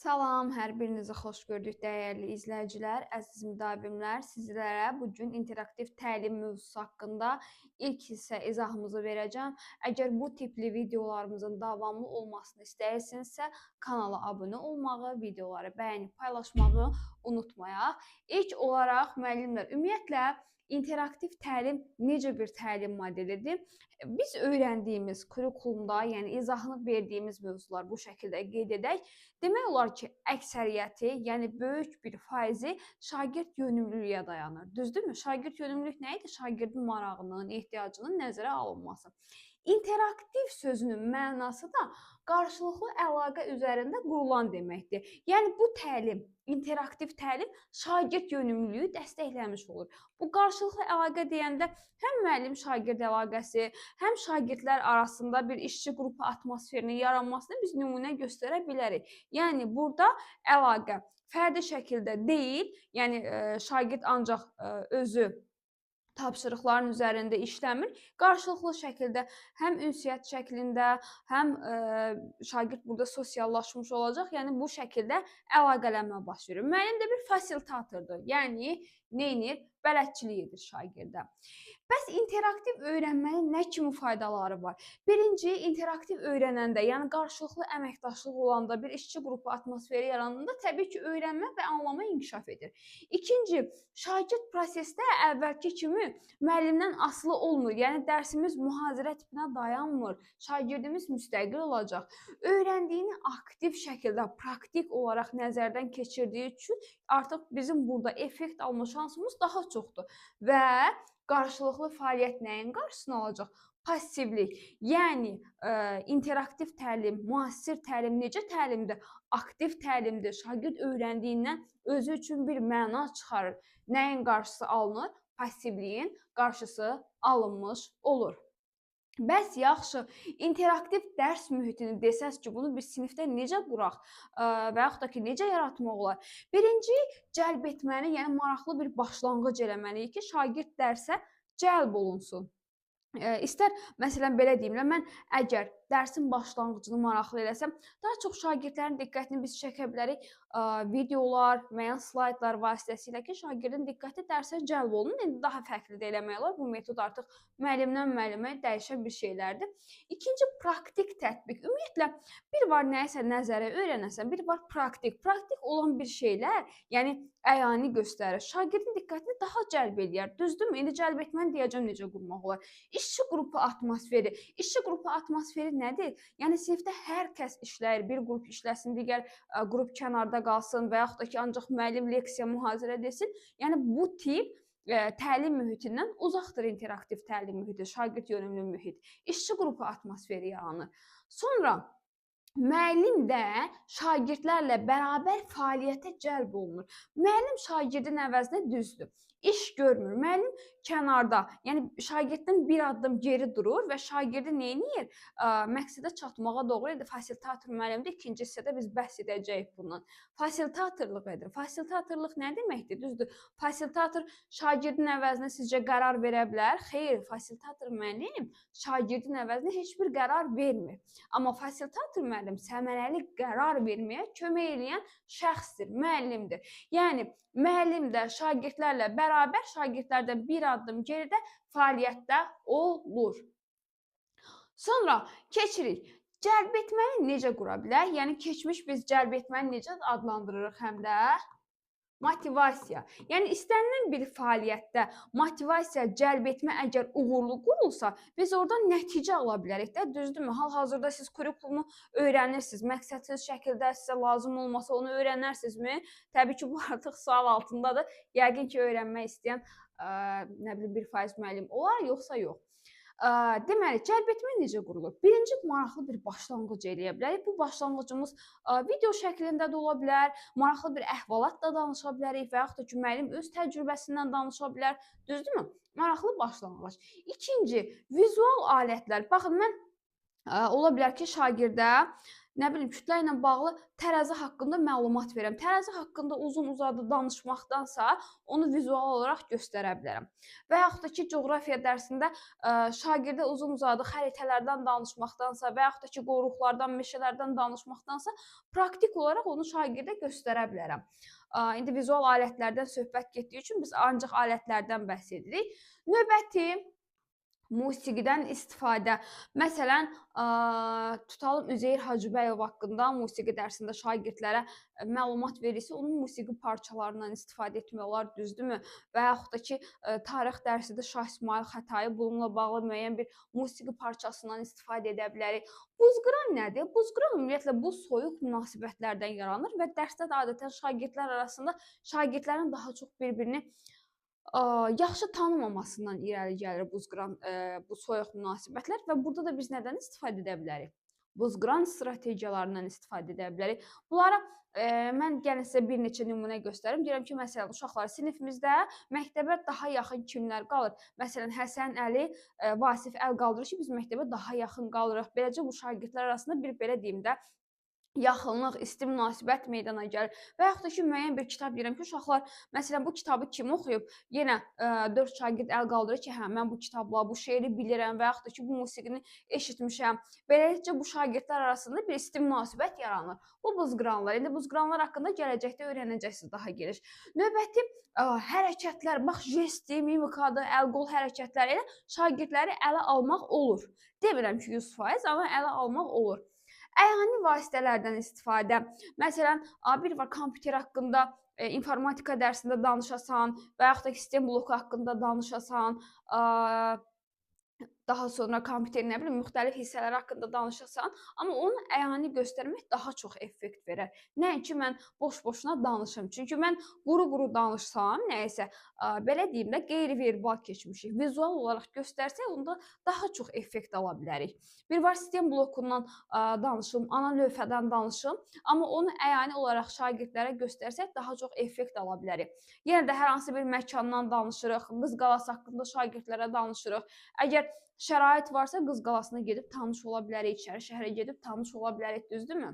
Salam, hər birinizi xoş gördük dəyərli izləyicilər, əziz müdavimlər. Sizlərə bu gün interaktiv təlim mövzusu haqqında ilk hissə izahımızı verəcəm. Əgər bu tipli videolarımızın davamlı olmasını istəyirsinizsə, kanala abunə olmağı, videoları bəyənib paylaşmağı unutmayaq. İlk olaraq müəllimlər, ümumiyyətlə interaktiv təlim necə bir təlim modelidir? Biz öyrəndiyimiz kurikulumda, yəni izahını verdiyimiz mövzular bu şəkildə qeyd edək. Demək olar ki, əksəriyyəti, yəni böyük bir faizi şagird yönümlülüyə dayanır. Düzdürmü? Şagird yönümlülük nə idi? Şagirdin marağının, ehtiyacının nəzərə alınması. İnteraktiv sözünün mənası da qarşılıqlı əlaqə üzərində qurulan deməkdir. Yəni bu təlim, interaktiv təlim şagird yönümlülüyü dəstəkləmiş olur. Bu qarşılıqlı əlaqə deyəndə həm müəllim-şagird əlaqəsi, həm şagirdlər arasında bir işçi qrupu atmosferinin yaranmasını biz nümunə göstərə bilərik. Yəni burada əlaqə fərdi şəkildə deyil, yəni şagird ancaq özü tapşırıqların üzərində işləmir. Qarşılıqlı şəkildə həm ünsiyyət şəklində, həm şagird burada sosiallaşmış olacaq. Yəni bu şəkildə əlaqələnmə baş verir. Müəllim də bir fasilitatordur. Yəni nə edir? Bələdçilik edir şagirdə. Bəs interaktiv öyrənmənin nə kimi faydaları var? Birinci, interaktiv öyrənəndə, yəni qarşılıqlı əməkdaşlıq olanda, bir işçi qrupu atmosferi yarananda təbii ki, öyrənmə və anlama inkişaf edir. İkinci, şagird prosesdə əvvəlki kimi müəllimdən asılı olmur. Yəni dərsimiz mühazirə tipinə dayanmır. Şagirdimiz müstəqil olacaq. Öyrəndiyini aktiv şəkildə, praktik olaraq nəzərdən keçirdiyi üçün artıq bizim burada effekt alma şansımız daha çoxdur. Və qarşılıqlı fəaliyyət nəyin qarşısını alacaq? Passivlik. Yəni interaktiv təlim, müasir təlim necə təlimdir? Aktiv təlimdir. Şagird öyrəndiyindən özü üçün bir məna çıxarır. Nəyin qarşısı alınır? Passivliyin qarşısı alınmış olur. Bəs yaxşı, interaktiv dərs mühitini desəz ki, bunu biz sinifdə necə quraq və yaxud da ki, necə yaratmaq olar? Birinci, cəlb etməni, yəni maraqlı bir başlanğıc eləməliyik ki, şagird dərsə cəlb olunsun. İstər məsələn belə deyim də, mən əgər dərsin başlanğıcını maraqlı eləsəm, daha çox şagirdlərin diqqətini biz çəkə bilərik videolar, müəyyən slaydlar vasitəsilə ki, şagirdin diqqəti dərsə cəlb olunur. İndi daha fərqli də eləmək olar. Bu metod artıq müəllimdən müəllimə dəyişən bir şeylərdir. İkinci, praktik tətbiq. Ümumiyyətlə bir var nəyisə nəzərə öyrənəsən, bir var praktik. Praktik olan bir şeylər, yəni əyani göstərir. Şagirdin diqqətini daha cəlb eləyər. Düzdürmü? İndi cəlb etməni deyəcəm necə qurmaq olar. İşçi qrupu atmosferi. İşçi qrupu atmosferi nədir? Yəni sinifdə hər kəs işləyir, bir qrup işləsin, digər qrup kənarda qalsın və yaxud da ki, ancaq müəllim leksiya mühazirə desin. Yəni bu tip təlim mühitindən uzaqdır interaktiv təlim mühiti, şagird yönümlü mühit. İşçi qrupu atmosferi yaranır. Sonra müəllim də şagirdlərlə bərabər fəaliyyətə cəlb olunur. Müəllim şagirdin əvəzinə düzdür, iş görmür. Müəllim kənarda, yəni şagirddən bir addım geri durur və şagirdi nə edir? Məqsədə çatmağa doğru indi fasilitator müəllimdir. İkinci hissədə biz bəhs edəcəyik bundan. Fasilitatorluq edir. Fasilitatorluq nə deməkdir? Düzdür. Fasilitator şagirdin əvəzinə sizcə qərar verə bilər? Xeyr, fasilitator müəllim şagirdin əvəzinə heç bir qərar vermir. Amma fasilitator müəllim səmərəli qərar verməyə kömək eləyən şəxsdir, müəllimdir. Yəni müəllim də şagirdlərlə bərabər şagirdlərdən bir addım geridə fəaliyyətdə olur. Sonra keçirik. Cəlb etməni necə qura bilərik? Yəni keçmiş biz cəlb etməni necə adlandırırıq həm də? Motivasiya. Yəni istənilən bir fəaliyyətdə motivasiya, cəlb etmə əgər uğurlu qurulsa, biz oradan nəticə ala bilərik də, düzdürmü? Hal-hazırda siz kurikulumu öyrənirsiniz. Məqsədsiz şəkildə sizə lazım olmasa onu öyrənərsinizmi? Təbii ki, bu artıq sual altındadır. Yəqin ki, öyrənmək istəyən nə bilim 1% müəllim olar, yoxsa yox. Deməli, cəlb etmə necə qurulur? Birinci, maraqlı bir başlanğıc eləyə bilərik. Bu başlanğıcımız video şəklində də ola bilər, maraqlı bir əhvalat da danışa bilərik və yaxud da ki, müəllim öz təcrübəsindən danışa bilər. Düzdürmü? Maraqlı başlanğıc. İkinci, vizual alətlər. Baxın, mən ola bilər ki, şagirdə Nə bilim, kütlə ilə bağlı tərəzi haqqında məlumat verirəm. Tərəzi haqqında uzun-uzadı danışmaqdansa, onu vizual olaraq göstərə bilərəm. Və yaxud da ki, coğrafiya dərsində şagirdə uzun-uzadı xəritələrdən danışmaqdansa və yaxud da ki, qoruqlardan, meşələrdən danışmaqdansa, praktik olaraq onu şagirdə göstərə bilərəm. İndi vizual alətlərdən söhbət getdiyi üçün biz ancaq alətlərdən bəhs edirik. Növbəti musiqidən istifadə. Məsələn, tutalım Üzeyir Hacıbəyov haqqında musiqi dərsində şagirdlərə məlumat verirsə, onun musiqi parçalarından istifadə etmək olar, düzdürmü? Və yaxud da ki, tarix dərsində Şah İsmayıl Xətai, bununla bağlı müəyyən bir musiqi parçasından istifadə edə bilərik. Buzqıran nədir? Buzqıran ümumiyyətlə bu soyuq münasibətlərdən yaranır və dərsdə də adətən şagirdlər arasında şagirdlərin daha çox bir-birini yaxşı tanımamasından irəli gəlir buzqıran, bu soyuq münasibətlər və burada da biz nədən istifadə edə bilərik? Buzqıran strategiyalarından istifadə edə bilərik. Bunlara mən gəlin sizə bir neçə nümunə göstərim. Deyirəm ki, məsələn, uşaqlar sinifimizdə məktəbə daha yaxın kimlər qalır? Məsələn, Həsən, Əli, Vasif əl qaldırır ki, biz məktəbə daha yaxın qalırıq. Beləcə bu şagirdlər arasında bir belə deyim də, yaxınlıq, isti münasibət meydana gəlir. Və yaxud da ki, müəyyən bir kitab deyirəm ki, uşaqlar, məsələn, bu kitabı kim oxuyub? Yenə 4 şagird əl qaldırır ki, hə, mən bu kitabla, bu şeiri bilirəm və yaxud da ki, bu musiqini eşitmişəm. Beləlikcə bu şagirdlər arasında bir isti münasibət yaranır. Bu buzqıranlar. İndi buzqıranlar haqqında gələcəkdə öyrənəcəksiniz daha geniş. Növbəti hərəkətlər, bax, jesti, mimikadır, əl-qol hərəkətləri ilə şagirdləri ələ almaq olur. Demirəm ki, 100%, amma ələ almaq olur. Əyani vasitələrdən istifadə. Məsələn, bir var kompüter haqqında, informatika dərsində danışasan və yaxud da sistem bloku haqqında danışasan, daha sonra kompüterin, nə bilim, müxtəlif hissələri haqqında danışasan, amma onu əyani göstərmək daha çox effekt verər. Nəinki mən boş-boşuna danışım. Çünki mən quru-quru danışsam, nəyisə, belə deyim də, qeyri-verbal keçmişik. Vizual olaraq göstərsək, onda daha çox effekt ala bilərik. Bir var sistem blokundan danışım, ana lövhədən danışım, amma onu əyani olaraq şagirdlərə göstərsək, daha çox effekt ala bilərik. Yenə də hər hansı bir məkandan danışırıq, Qız Qalası haqqında şagirdlərə danışırıq. Əgər şərait varsa, Qız Qalasına gedib tanış ola bilərik, içəri şəhərə gedib tanış ola bilərik, düzdürmü?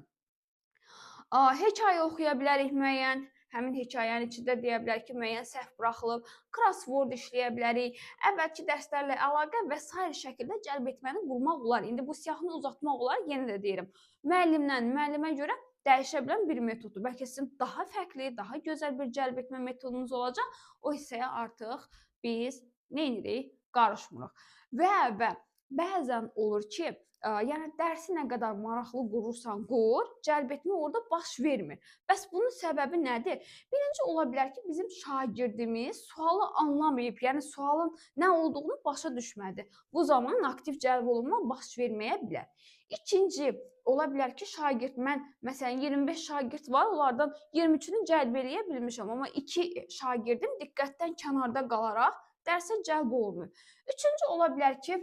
Hekayə oxuya bilərik müəyyən, həmin hekayənin içində deyə bilər ki, müəyyən səhv buraxılıb, crossword işləyə bilərik, əvvəlki dərslərlə əlaqə və sair şəkildə cəlb etməni qurmaq olar. İndi bu siyahını uzatmaq olar, yenə də deyirəm. Müəllimdən müəllimə görə dəyişə bilən bir metoddur. Bəlkə sizin daha fərqli, daha gözəl bir cəlb etmə metodunuz olacaq. O hissəyə artıq biz nə edirik? Qarışmırıq. Və bəzən olur ki, yəni dərsi nə qədər maraqlı qurursan qur, cəlb etmə orada baş vermir. Bəs bunun səbəbi nədir? Birinci ola bilər ki, bizim şagirdimiz sualı anlamayıb, yəni sualın nə olduğunu başa düşmədi. Bu zaman aktiv cəlb olunma baş verməyə bilər. İkinci, ola bilər ki, şagird, mən məsələn 25 şagird var, onlardan 23-ünü cəlb eləyə bilmişəm, amma 2 şagirdim diqqətdən kənarda qalaraq dərsə cəlb olunmuyor. Üçüncü, ola bilər ki,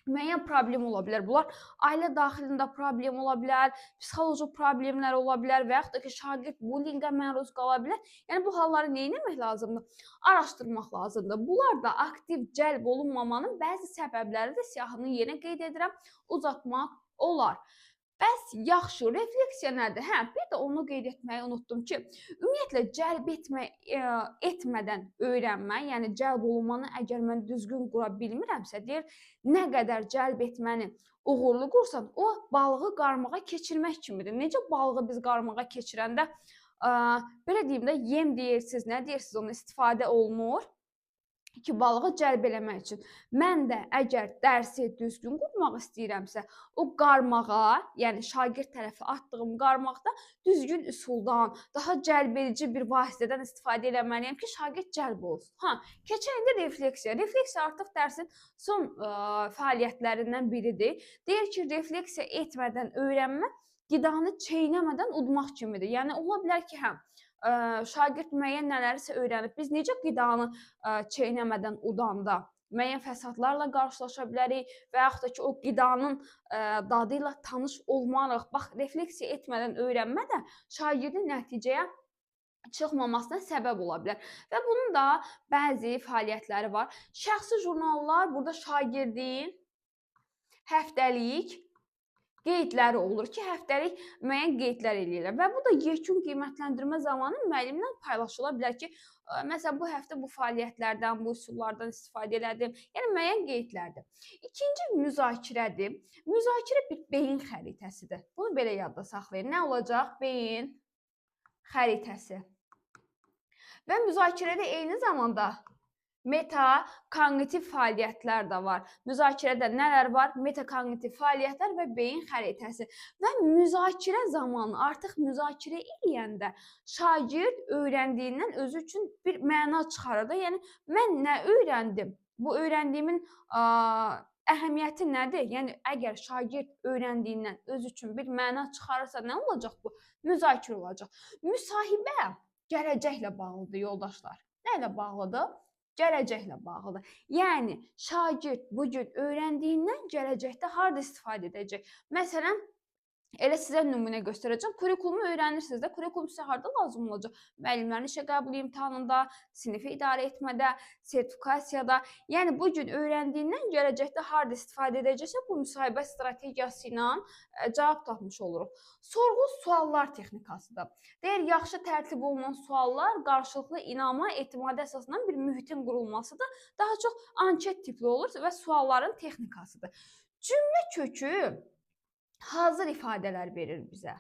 müəyyən problem ola bilər. Bunlar ailə daxilində problem ola bilər, psixoloji problemlər ola bilər və yaxud da ki, şagird bullyinqə məruz qala bilər. Yəni bu halları nə etmək lazımdır? Araşdırmaq lazımdır. Bunlar da aktiv cəlb olunmamanın bəzi səbəbləri də siyahını yenə qeyd edirəm, uzatmaq olar. Bəs yaxşı, refleksiya nədir? Hə, bir də onu qeyd etməyi unutdum ki, ümumiyyətlə cəlb etmədən öyrənmə, yəni cəlb olunmanı əgər mən düzgün qura bilmirəmsə, deyir, nə qədər cəlb etməni uğurlu qursan, o balığı qarmağa keçirmək kimidir. Necə balığı biz qarmağa keçirəndə, belə deyim də, yem deyirsiniz, nə deyirsiniz, ona istifadə olunur ki, balığı cəlb eləmək üçün. Mən də əgər dərsi düzgün qurmaq istəyirəmsə, o qarmağa, yəni şagird tərəfi atdığım qarmaqda düzgün üsuldan, daha cəlb edici bir vasitədən istifadə eləməliyəm ki, şagird cəlb olsun. Ha, keçək indi refleksiya. Refleksiya artıq dərsin son fəaliyyətlərindən biridir. Deyir ki, refleksiya etmədən öyrənmə qidanı çeynəmədən udmaq kimidir. Yəni ola bilər ki, hə, şagird müəyyən nələrisə öyrənib. Biz necə qidanı çeynəmədən udanda müəyyən fəsadlarla qarşılaşa bilərik və yaxud da ki, o qidanın dadı ilə tanış olmarıq. Bax, refleksiya etmədən öyrənmə də şagirdin nəticəyə çıxmamasına səbəb ola bilər. Və bunun da bəzi fəaliyyətləri var. Şəxsi jurnallar burada şagirdin həftəlik Qeydləri olur ki, həftəlik müəyyən qeydlər eləyirlər və bu da yekun qiymətləndirmə zamanı müəllimlə paylaşıla bilər ki, məsələn, bu həftə bu fəaliyyətlərdən, bu üsullardan istifadə elədim. Yəni müəyyən qeydlərdir. İkinci müzakirədir. Müzakirə bir beyin xəritəsidir. Bunu belə yadda saxlayın. Nə olacaq? Beyin xəritəsi. Və müzakirədə eyni zamanda metakognitiv fəaliyyətlər də var. Müzakirədə nələr var? Metakognitiv fəaliyyətlər və beyin xəritəsi. Və müzakirə zamanı artıq müzakirə eləyəndə şagird öyrəndiyindən özü üçün bir məna çıxarır da. Yəni mən nə öyrəndim? Bu öyrəndiyimin əhəmiyyəti nədir? Yəni əgər şagird öyrəndiyindən özü üçün bir məna çıxarırsa nə olacaq bu? Müzakirə olacaq. Müsahibə gələcəklə bağlıdır yoldaşlar. Nə ilə bağlıdır? Gələcəklə bağlıdır. Yəni şagird bu gün öyrəndiyindən gələcəkdə harda istifadə edəcək? Məsələn, elə sizə nümunə göstərəcəm. Kurikulumu öyrənirsiniz də, kurikulum sizə harda lazım olacaq? Müəllimlərin işə qəbul imtahanında, sinifi idarə etmədə, sertifikasiyada. Yəni bu gün öyrəndiyindən gələcəkdə harda istifadə edəcəksə, bu müsahibə strategiyası ilə cavab tapmış oluruq. Sorğu suallar texnikasıdır. Deyir, yaxşı tərtib olunan suallar qarşılıqlı inama, etimada əsasından bir mühitin qurulmasıdır. Daha çox anket tipli olur və sualların texnikasıdır. Cümlə kökü hazır ifadələr verir bizə.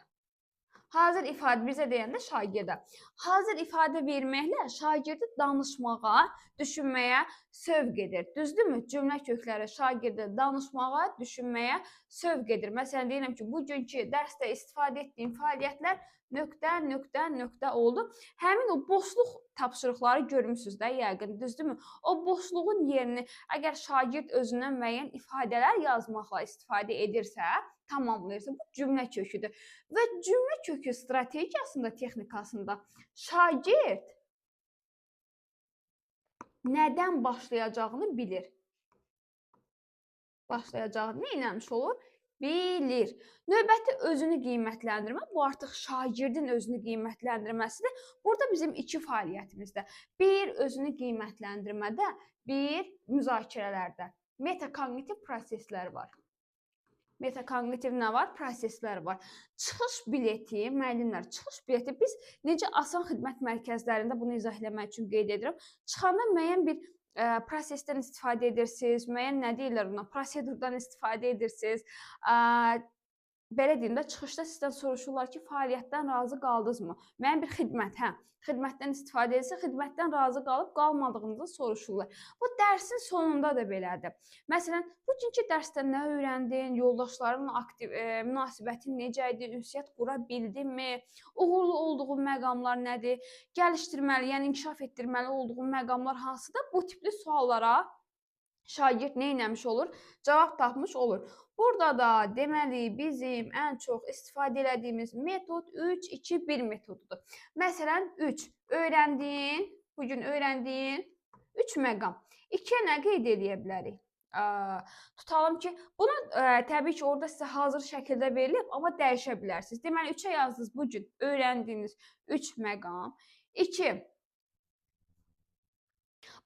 Hazır ifadə bizə deyəndə şagirdə. Hazır ifadə verməklə şagirdi danışmağa, düşünməyə sövq edir. Düzdürmü? Cümlə kökləri şagirdi danışmağa, düşünməyə sövq edir. Məsələn, deyirəm ki, bugünkü dərsdə istifadə etdiyim fəaliyyətlər nöqtə, nöqtə, nöqtə oldu. Həmin o boşluq tapşırıqları görmüsünüz də yəqin, düzdürmü? O boşluğun yerini əgər şagird özündən müəyyən ifadələr yazmaqla istifadə edirsə, tamamlayırsa, bu cümlə köküdür. Və cümlə kökü strategiyasında, texnikasında şagird nədən başlayacağını bilir. Başlayacağını nə etmiş olur? Bilir. Növbəti özünü qiymətləndirmə, bu artıq şagirdin özünü qiymətləndirməsidir. Burada bizim iki fəaliyyətimizdə. Bir özünü qiymətləndirmədə, bir müzakirələrdə metakognitiv proseslər var. Metakognitiv nə var? Proseslər var. Çıxış bileti, müəllimlər, çıxış bileti biz necə asan xidmət mərkəzlərində bunu izah eləmək üçün qeyd edirəm. Çıxanda müəyyən bir prosesdən istifadə edirsiniz, müəyyən nə deyirlər ona, prosedurdan istifadə edirsiniz. Belə deyim də, çıxışda sizdən soruşurlar ki, fəaliyyətdən razı qaldınızmı? Müəyyən bir xidmət, hə, xidmətdən istifadə edirsə, xidmətdən razı qalıb qalmadığınızı soruşurlar. Bu dərsin sonunda da belədir. Məsələn, bugünkü dərsdə nə öyrəndin, yoldaşlarınla aktiv münasibətin necə idi, ünsiyyət qura bildinmi, uğurlu olduğun məqamlar nədir, gəlişdirməli, yəni inkişaf etdirməli olduğun məqamlar hansıdır? Bu tipli suallara şagird nə etmiş olur? Cavab tapmış olur. Burada da deməli bizim ən çox istifadə elədiyimiz metod 3-2-1 metodudur. Məsələn, 3 öyrəndiyin, bugün öyrəndiyin 3 məqam. 2-yə nə qeyd eləyə bilərik? Tutalım ki, bunu təbii ki, orada sizə hazır şəkildə verilib, amma dəyişə bilərsiniz. Deməli, 3-ə yazdınız bugün öyrəndiyiniz 3 məqam. 2.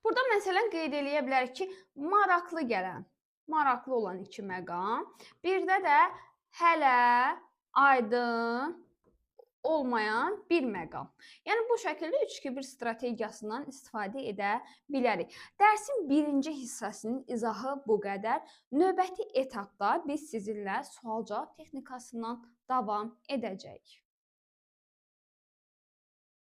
Burada məsələn qeyd eləyə bilərik ki, maraqlı gələn, maraqlı olan 2 məqam. Birdə də hələ aydın olmayan bir məqam. Yəni bu şəkildə 3-2-1 strategiyasından istifadə edə bilərik. Dərsin birinci hissəsinin izahı bu qədər. Növbəti etapda biz sizinlə sual-cavab texnikasından davam edəcəyik.